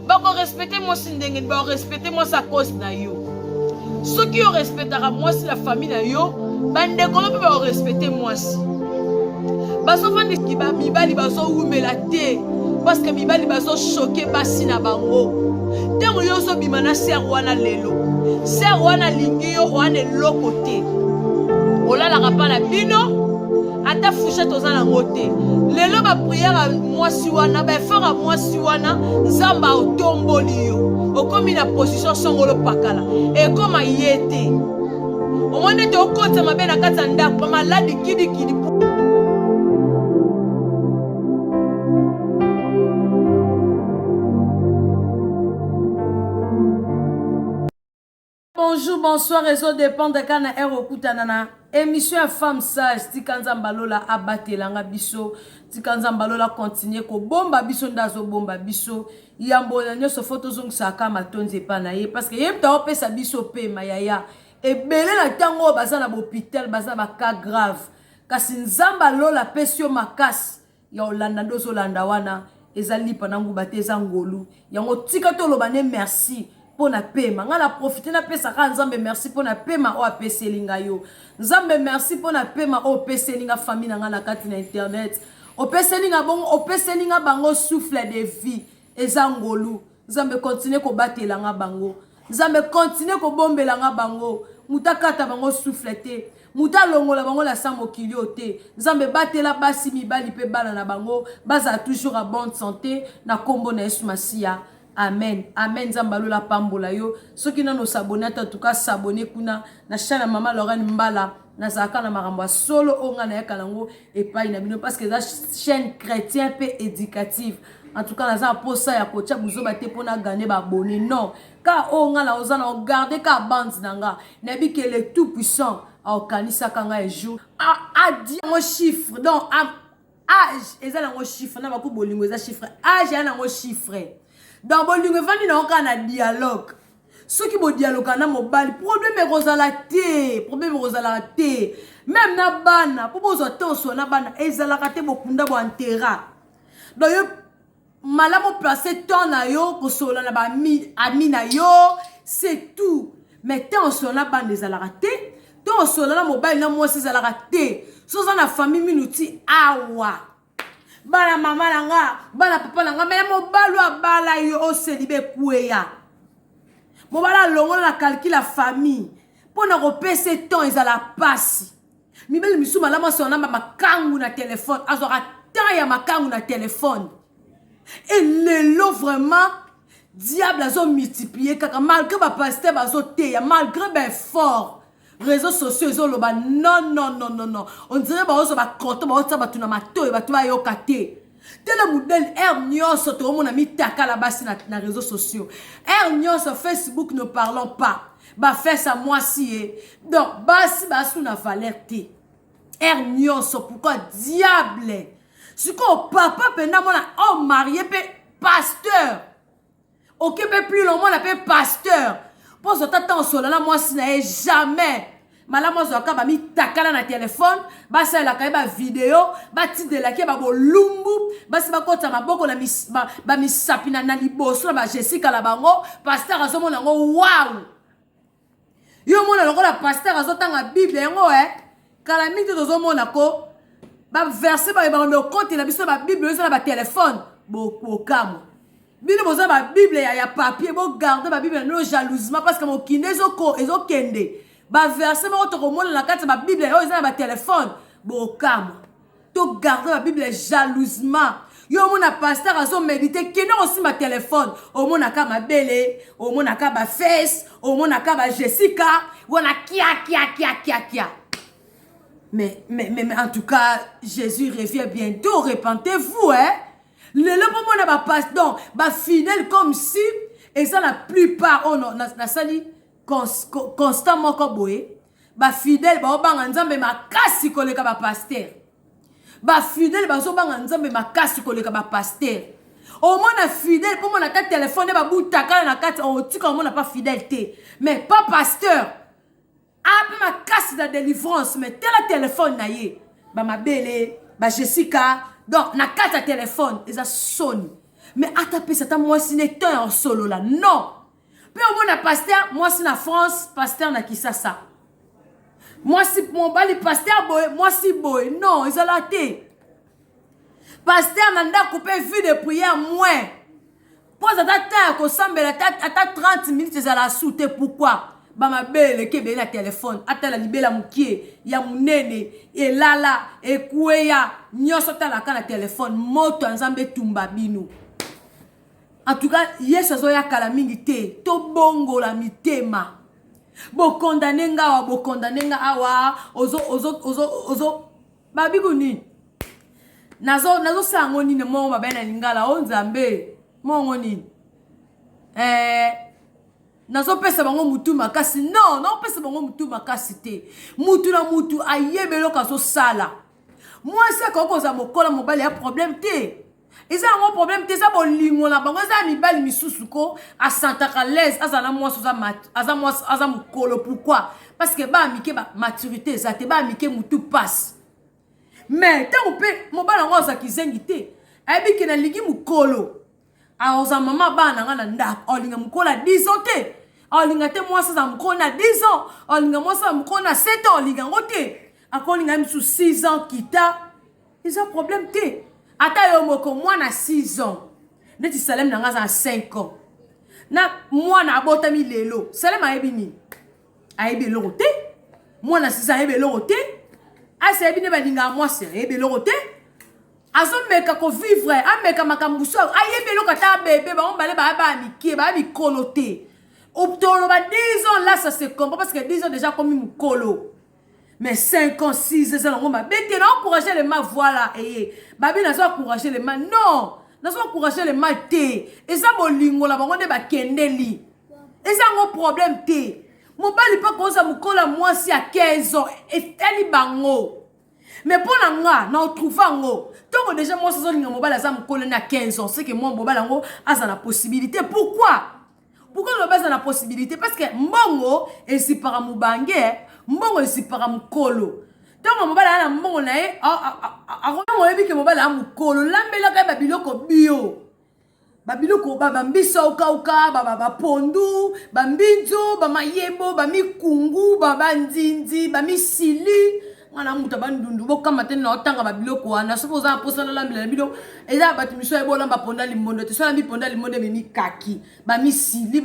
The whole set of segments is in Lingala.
Bakorespecte mwasi ndenge nini? Bakorespecte mwasi a cause na yo. Soki yo respectaka mwasi na famille na yo, bandeko no mpe bakorespecte mwasi. Bazofandisi mibali bazowumela te parce que mibali bazochoke basi na bango. Ntango yo ozobima na sere wana lelo, sere wana alingi yo wana eloko te, olalaka mpa na bino ata fourchette oza nango te. Lelo bapriere ya mwasi wana, baeffort ya mwasi wana, Nzambe aotomboli yo, okomi na position songolo pakala, ekoma ye te. Omoni ete okotisa mabe na kati ya ndako, bamaladi kidikidi. Bonjour, bonsoir, ezo dépendre kaka na heure okutana na émission ya femme sage. Tika Nzambe alola abatelanga biso, tika Nzambe alola continue kobomba biso nde azobomba biso. Yambo na nyonso fo tozongisaka matondi epa na ye, parce que ye moto aopesa biso pema yaya. Ebele na ntango oyo baza na bopital, baza na bacas grave, kasi Nzambe alola apesi yo makasi ya olanda nde ozolanda wana. Eza lipa na nguba te, eza ngolu yango. Tika toloba ne merci mpo na pema. Ngai na profite napesaka Nzambe merci mpo na pema oyo apeseli ngai yo. Nzambe merci mpo na pema oyo opeseli nga famille na ngai na kati na internet. Opeseli nga bongo, opeseli nga bango souffle de vie, eza ngolu. Nzambe continue kobatela nga bango, Nzambe continue kobombela nga bango, moto akata bango souffle te, moto alongola bango na sa mokili oyo te. Nzambe batela basi, mibali mpe bana na bango, bazala toujours à bonne santé na nkombo na Yesu Masiya. Amen, amen. Nzambe alola pambola yo. Soki nano osabone ata, en tout cas s'abonner kuna na chaîne ya Mama Lorraine Mbala. Nazalaka na makambo ya solo oyo ngai nayaka nango epai na bino, parce que eza chaîne chrétien mpe éducative. En tout cas naza na posa ya kotia buzoba te mpona gane baabone, non. Ka oyo ngai naoza na ogarde ka bande na nga, nayebi ke le tout puissant aokanisaka ngai un jour. Adi yango chiffre, donc age eza nango chiffre na baku, bolingo eza chiffre, age eza nango chiffre. Donc bolingo evandi nango kaka na dialogue. Soki bodialoka na mobali, problème ekozala te, problème ekozalaka te. Même na bana, mpo bozwa te na bana ezalaka te, bokunda boantera. Donc yo malamu place temps na yo kosolola na baami ami na yo, c'est tout. Mais temps osolola na bana ezalaka te, temps osolola na mobali na mwasi ezalaka te. So oza na famille minuti awa, bana mama na nga, bana papa na nga, me mobali oyo abala yo oseli bekweya, mobali alongola na calcul ya famille mpo na kopesa temps ezala pasi. Mibali misusu malamu asola na makangu na telefone, azwaka temps ya makangu na telefone. E lelo vraiment diable azomultiplie kaka, malgré bapaster bazoteya, malgré baeffort, réseaux sociaux ezoloba non, non, non, non, non. On dirait baozwa bacoton, baotia bato na matoyi, bato bayoka te. Tele modèle heure nyonso toomona mitakala basi na réseaux sociaux, heure nyonso Facebook, ne parlons pas bafesa mwasi ye. Donc basi basu na valeur te heure nyonso. Pourquoi diable? Sikoyo papa mpenza mwana homme marié mpe pasteur, oke mpe plus long, mwana mpe pasteur, mpo ozwa ta ntango osola na mwasi na ye jamais. Malamu azwaka bamitakala na telefone, basalelaka ye bavideo, batindelaki ye babolumbu, basi bakotisa maboko na bamisapi na liboso na bajesika na bango. Pasteur azomona yango, waw! Yo omona lokola pasteur azotanga bible yango e kala mingi te, tozomona ko baverse bayebaka okotela biso babible oyo eza na batelefone. Bokamwa bino boza babible ya papier, bogarde babible na bino jalousement, parce que mokili ezokende. Baverse moko tokomona na kati ya babible oyo eza na batelefone, bokamwa. Togarde babible jalousement. Yo omona pasteur azomedite, kende kosimba telefone, omonaka mabele, omonaka bafese, omonaka bajesika wana, kia kia kia kia kia. Mais, mais, mais, mais en tout cas, Jésus revient bientôt, repentez-vous, hein. Lelo bomona ba donc ba fidèle comme si eza la plupart oyo nasali constant moko boye, bafidèle baobanga Nzambe makasi koleka bapaster. Bafidèle bazobanga Nzambe makasi koleka bapaster. Omona fidèle mpo mona ata telefone babutakala na kati, otika omona pa fidèle te, mais pas pasteur ape makasi na délivrance. Mais tala telefone na ye, bamabele, bajessica, donc na kati ya telefone eza soni. Mais ata pesa ata mwasi ne temps ya osolola non. Pe omona pasteur mwasi na France, pasteur na Kisasa. Mwasi mobali pasteur boye, mwasi boye. Non, ezala te. Pasteur na ndako pe vie de prière moins. Po aza ata temps ya kosambela ata 30 minutes ezala su te pourquoi? Ba mabe eleki ebele na telefone atala libela mokie ya monene elala ekweya nyonso atalaka na telefone moto ya nzambe etumba bino en tout cas yesu azoya kala mingi te tobongola mitema bokondane nga awa bokondane nga awa ozo ozo ozo ozo babiku nini nazosala nazo yango nini mongo mabe na lingala o nzambe mongo nini eh, nazopesa bango mutu makasi non naopesa bango mutu makasi te mutu na mutu ayebi eloko azosala mwasi akoki kozala mokola mobali ya problème te eza yango problème te eza bolingo na bango eza ya mibali misusu ko asantaka l'aise azala na mwasi aza mwasi aza mokolo pourquoi parce que bana mike ba maturité eza te bana mike mutu pasi mais ntango mpe mobali yango aza kizengi te ayebi ke nalingi mokolo aoza mama bana na nga na ndako aolinga mokolo ya 10 ans te aolinga te mwasi aza mokolo na 10 ans aolinga mwasi aza mokolo na 7 ans aolinga yango te akolinga ye mosusu 6 ans kita eza problème te ata yo moko mwana 6 ans neti salem na nga aza na 5 ans na mwana abotami lelo salem ayebi nini ayebi eloko te mwana 6 ans ayebi eloko te asi ayebi nde balingaka mwasi ayebi eloko te azomeka kovivre ameka makambo mosusu ayebi eloko ata bebe bango mibale baya baya mike baya mikolo te toloba 10 ans là ça se comprend parce que 10 ans déjà akomi mokolo mais 5 ans 6 eza nango mabe te na encourage le mal voilà eye babi nazo encourage le mal non nazo encourage le mal te eza bolingo na bango nde bakendeli eza yango problème te mobali mpe akoza mokolo ya mwasi ya 15 ans etali bango mais mpo na nga na otrouve yango ntongo deja mwasi azolinga mobali aza mokolo na 15 ans seke mwa mobali yango aza na possibilité pourquoi pourquoi loba aza na possibilité parce que mbongo ezipaka mobange mbongo ezipaka mokolo ntango mobali aya na mbongo na ye akongo oyebi ke mobali aya mokolo lambelaka ye babiloko bio babiloko bambisi okauka bapondu bambinzo bamayebo bamikungu bandindi bamisili nga na moto bandundu bokama te na otanga babiloko wana soki oza na mposa nalambela na bino eza bato misu aye bolamba ponda limbondo te soki olambi ponda limbondo ememi kaki bamisili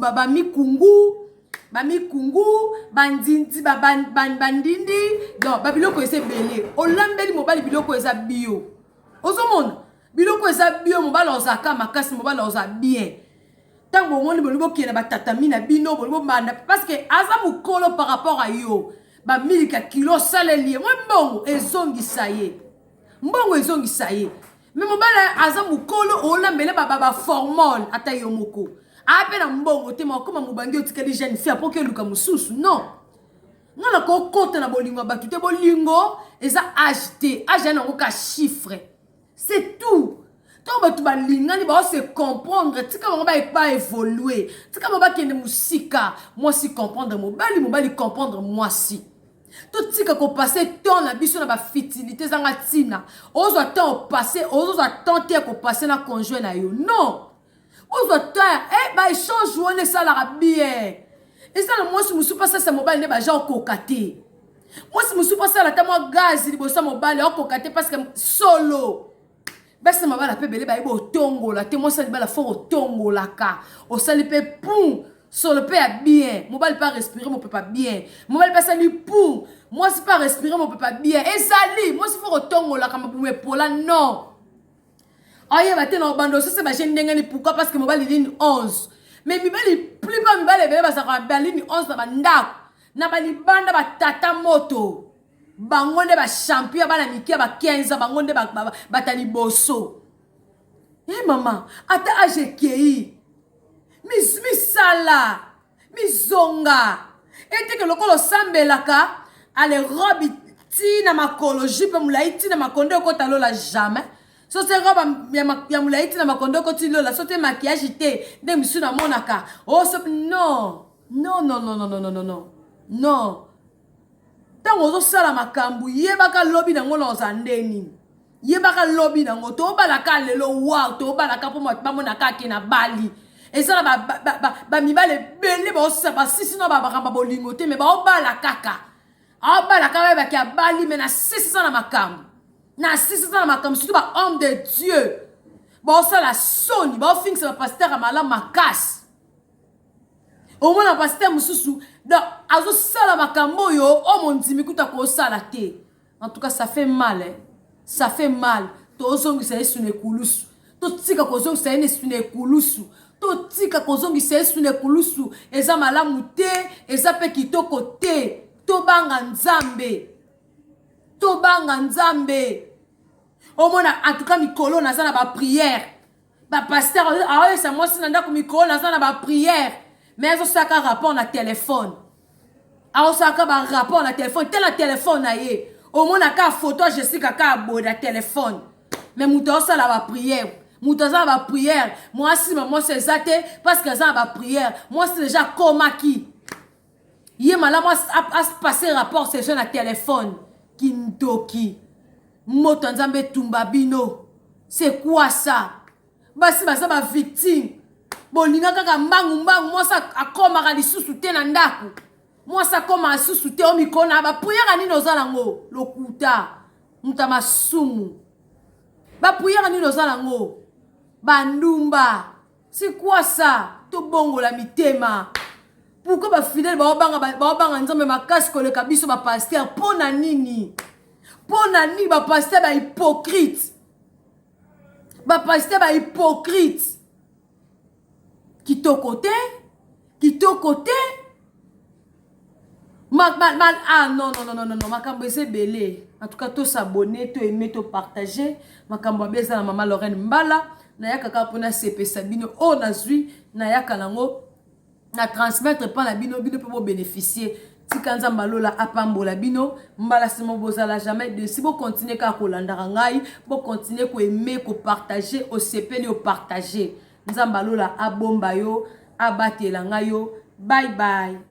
bamikungu bamikungu bandindi bandindi donc babiloko eza ebele olambeli mobali biloko eza bio ozomona biloko eza bio mobali ozalaka makasi mobali oza bien ntango bomoni bolingi bokende batatami na bino bolingi bobanda parce que aza mokolo par rapport a yo bamiliki ya kilo osaleli ye mwa mbongo ezongisa ye mbongo ezongisa ye me mobali aza mokolo olambele baformole ata yo moko aya mpe na mbongo te makoma mobangi otikali jeune fille apoki oluka mosusu non nga nakokota na bolingo ya bato te bolingo eza age te age ya nango ka chiffre c'est tout ntango bato balingani bao se comprendre tika bango baevolue tika bango bakende mosika mwasi comprendre mobali mobali comprendre mwasi totika kopase temps na biso na bafitilité ezanga ntina ozwa temps opasse ozozwa temps te ya kopase na conjoint na yo non ozwa temps eh, baechange wana esalaka bien eza na mwasi mosusu mpe asalisa mobali nde baja okoka te mwasi mosusu mpe asala ata mwa gazi liboso ya mobali akoka te parce que solo basi na mabala mpe ebele bayebi otongola te mwasi ya libala fo otongolaka osali mpe pum solo mpe ya bien mobali mpe arespire mopepa bien mobali mpe asali pum mwasi mpe arespire mopepa bien ezali mwasi fo kotongolaka mabumu epola non ayeba te na obanda osese ba jeune ndenge ni pourquoi parce que mobali ligne 11 mais mibali plupart mibali ebele bazalaka ba ligne 11 na bandako na balibanda batata moto bango nde bachampion ya bana mike ya ba 15 bango nde bata liboso e eh, mama ata age ekei misala mizonga eteke lokola osambelaka ale robe ti na makolo jupe molai ti na makolo nde okota lola jamais so te robe ya molai ti na makolo nde okoti lola so te maquillage te nde misu namonaka o oh, so non non non non non non non non non ntango ozosala makambo yebaka lobi nango na oza nde nini. Yebaka lobi nango tobalaka lelo wow, tobalaka mpo bato bamonaka ake na bali. Eza na bamibale ebele basisi na bamakambo ya bolingo te, me baobala kaka, aobala kaka, bayebaki abali, me na sisi eza na makambo, na sisi eza na makambo. Surtout ba homme de Dieu baosala soni, baofingisa bapasteur ya malamu makasi. Omona pasteur mosusu donc azosala makambo oyo o mondimi kuta kosala te. En tout cas, ça fait mal, hein? Ça fait mal. Tozongisa Yesu na ekulusu, totika kozongisa ye na ekulusu, totika kozongisa Yesu na ekulusu. Eza malamu te, eza mpe kitoko te. Tobanga Nzambe, tobanga Nzambe. Omona, en tout cas, mikolo naza na baprière. Bapasteur aoyesa mwasi na ndako, mikolo naza na baprière, mais azosalaka rapport na telefone, aosalaka barapport na telefone te, na telefone na ye. Omonaka foto ya Jessica kaka boye na telefone, mais moto aosala baprière, moto aza na baprière, mwasi ma mwasi eza te, parce que aza na baprière. Mwasi deja akomaki ye malamu apasse rapport sexuel na telefone. Kindoki, moto ya Nzambe etumba bino. C'est quoi ça? Basi baza bavictime. Bolinga kaka mbangu mbangu, mwasi akomaka lisusu te na ndako, mwasi akomaka lisusu te. O mikolo na baprière nini oza nango? Lokuta, moto ya masumu. Baprière nini oza nango? Bandumba, c'est quoi ça? Tobongola mitema. Pourquoi bafidèle baobanga Nzambe makasi koleka biso bapasteur? Mpo na nini? Mpo na nini bapasteur bahypocrite, bapasteur bahypocrite? Kitoko te, kitoko te. Ma, ma, ma, ah non, non, non, non, non, makambo eza ebele. En tout cas, tos'abonner, toaimer, topartager. Makambo abe eza na mama Lorraine Mbala. Nayaka kaka mpona sepesa bino. Oyo nazwi, nayaka nango na transmettre mpa na bino, bino mpe bobénéficie. Tika Nzambe alola apambola bino. Mbala nsima bozala jamais déçus. Bocontinue kaka kolandaka ngai, bocontinue koaimer, kopartager. Osepeli, opartage. Nzambe alola abomba yo, abatela ngai yo. Bye bye.